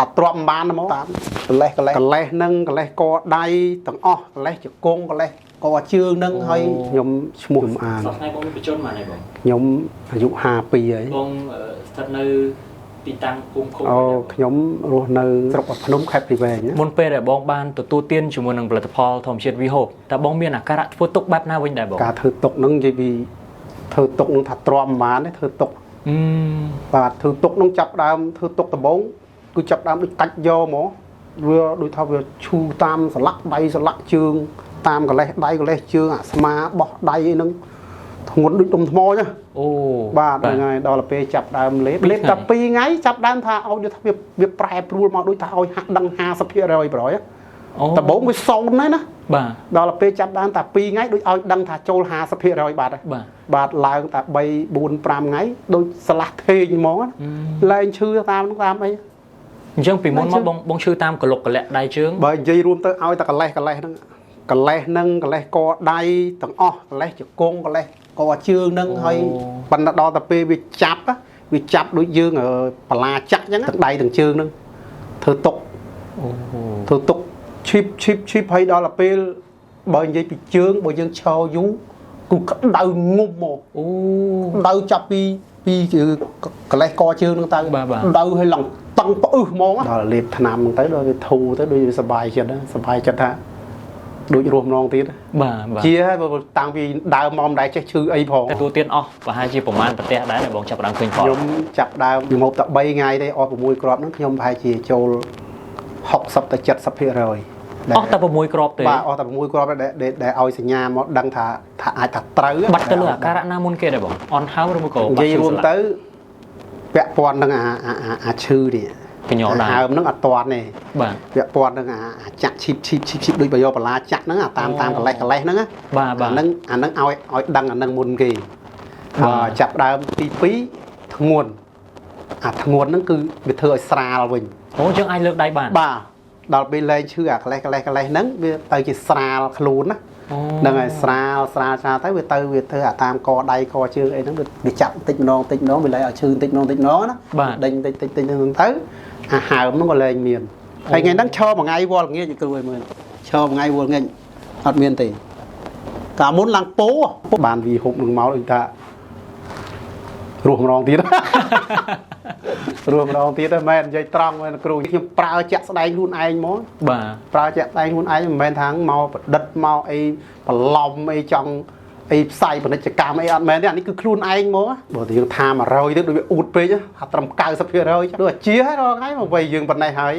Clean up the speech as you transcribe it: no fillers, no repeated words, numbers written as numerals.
ថាទ្រាំបានហ្មងតាមកលេសកលេសកលេសនឹងកលេសកដៃទាំងអស់កលេសជង្គង់កលេសកជើងនឹងហើយខ្ញុំឈ្មោះអាន សប្តាហ៍ថ្ងៃបងមានបញ្ជនមកហើយបង ខ្ញុំអាយុ52ហើយ បងស្ថិតនៅទីតាំងភូមិឃុំ អូខ្ញុំរស់នៅស្រុកភ្នំខេត្តព្រៃវែងណា មុនពេលដែលបងបានទទួលទានជាមួយនឹងផលិតផលធម្មជាតិវីហូបតើបងមានអាការៈធ្វើទុកបែបណាវិញដែរបង ការធ្វើទុកនឹងនិយាយពីធ្វើទុកនឹងថាទ្រាំបានទេធ្វើទុក អឺ បាទធ្វើទុកនឹងចាប់ដើមធ្វើទុកដំបងគឺចាប់ដើមដូចកាច់យកហ្មងវាដូចថាវាឈឺតាមសន្លាក់ដៃសន្លាក់ជើងតាមកលេសដៃកលេសជើងអាស្មាបោះដៃអីហ្នឹងធ្ងន់ដូចដុំថ្មចឹង អូ បាទហ្នឹងហើយដល់ទៅពេលចាប់ដើមលេបលេបតែ2ថ្ងៃចាប់ដើមថាឲ្យដូចថាវាប្រែប្រួលមកដូចថាឲ្យហាក់ដឹង50%ប្រយ អូ ដំបូងវាសូន្យណាស់ណា បាទ ដល់ទៅពេលចាប់ដើមតែ2ថ្ងៃដូចឲ្យដឹងថាចូល50%បាត់ហើយ បាទ បាទឡើងតែ3 4 5ថ្ងៃដូចស្លាស់ថេងហ្មងណាលែងឈឺតាមហ្នឹងតាមអី អញ្ចឹងពីមុនមកបងបងឈឺតាមកលុកកលាក់ដៃជើង បើនិយាយរួមទៅឲ្យតែកលេសកលេសហ្នឹងកលេសហ្នឹងកលេសកដៃទាំងអស់កលេសជង្គង់កលេសកជើងហ្នឹងហើយប៉ុន្តែដល់ទៅពេលវាចាប់ណាវាចាប់ដូចយើងបលាចាក់អញ្ចឹងទាំងដៃទាំងជើងហ្នឹងធ្វើទុក អូ ធ្វើទុកឈីបឈីបឈីបហើយដល់ទៅពេលបើនិយាយពីជើងបើយើងឈរយូរគឺក្តៅងុំមក អូ ក្តៅចាប់ពីពីកលេសកជើងហ្នឹងទៅ បាទបាទ ក្តៅហើយឡើងតឹងផ្អឹសហ្មងដល់លេបថ្នាំហ្នឹងទៅដល់វាធូរទៅដូចវាសប្បាយចិត្តណាសប្បាយចិត្តថាដូចរស់ម្ដងទៀត បាទបាទ ជាហើយបើតាំងពីដើមមកមិនដែលចេះឈឺអីផង ទទួលទានអស់ប្រហែលជាប្រមាណប្រទេសដែរដែលបងចាប់ផ្ដើមឃើញផល ខ្ញុំចាប់ដើមខ្ញុំហូបតែ3ថ្ងៃទេអស់6គ្រាប់ហ្នឹងខ្ញុំប្រហែលជាចូល60ទៅ70%ដែល អស់តែ6គ្រាប់ទេ បាទអស់តែ6គ្រាប់ដែលដែលឲ្យសញ្ញាមកដឹងថាថាអាចថាត្រូវ បាត់ទៅលើអាការៈណាមុនគេដែរបងអន់ហើមឬមួយក៏ និយាយរួមទៅពាក់ព័ន្ធនឹងអាអាអាអាឈឺនេះ កញ្ញដែរ ហើមហ្នឹងអត់តាន់ទេ បាទ ពាក់ព័ន្ធនឹងអាអាចាក់ឈីបឈីបឈីបឈីបដូចបយោបលាចាក់ហ្នឹងអាតាមតាមកលេសកលេសហ្នឹងណា បាទបាទ អាហ្នឹងអាហ្នឹងឲ្យឲ្យដឹងអាហ្នឹងមុនគេ បាទ អឺចាប់ដើមទី2ធ្ងន់អាធ្ងន់ហ្នឹងគឺវាធ្វើឲ្យស្រាលវិញ អូយើងអាចលើកដៃបាន បាទដល់ពេលលែងឈឺអាកលេសកលេសកលេសហ្នឹងវាទៅជាស្រាលខ្លួនណា អូ ហ្នឹងហើយស្រាលស្រាលស្រាលទៅវាទៅវាធ្វើអាតាមកដៃកជើងអីហ្នឹងវាចាប់បន្តិចម្ដងបន្តិចម្ដងវាលែងឲ្យឈឺបន្តិចម្ដងបន្តិចម្ដងណា បាទ ដេញបន្តិចតិចតិចហ្នឹងទៅអាហើមហ្នឹងក៏លែងមានហើយថ្ងៃហ្នឹងឈរមួយថ្ងៃវល់ងាកគ្រូឲ្យមើលឈរមួយថ្ងៃវល់ងាកអត់មានទេកាលមុនឡើងពោបានវីហុបនឹងមកដូចថារស់ម្ដងទៀត រស់ម្ដងទៀតហ្នឹងមែននិយាយត្រង់មែនគ្រូខ្ញុំប្រើជាក់ស្ដែងខ្លួនឯងហ្មង បាទ ប្រើជាក់ស្ដែងខ្លួនឯងមិនមែនថាមកប្រឌិតមកអីបន្លំអីចង់អីផ្សាយពាណិជ្ជកម្មអីអត់មែនទេអានេះគឺខ្លួនឯងហ្មងបើតែយើងថា100ទៅដូចវាអ៊ូតពេកថាត្រឹម90%ដូចអាជាហើយរាល់ថ្ងៃមកវៃយើងប៉ុណ្ណេះហើយ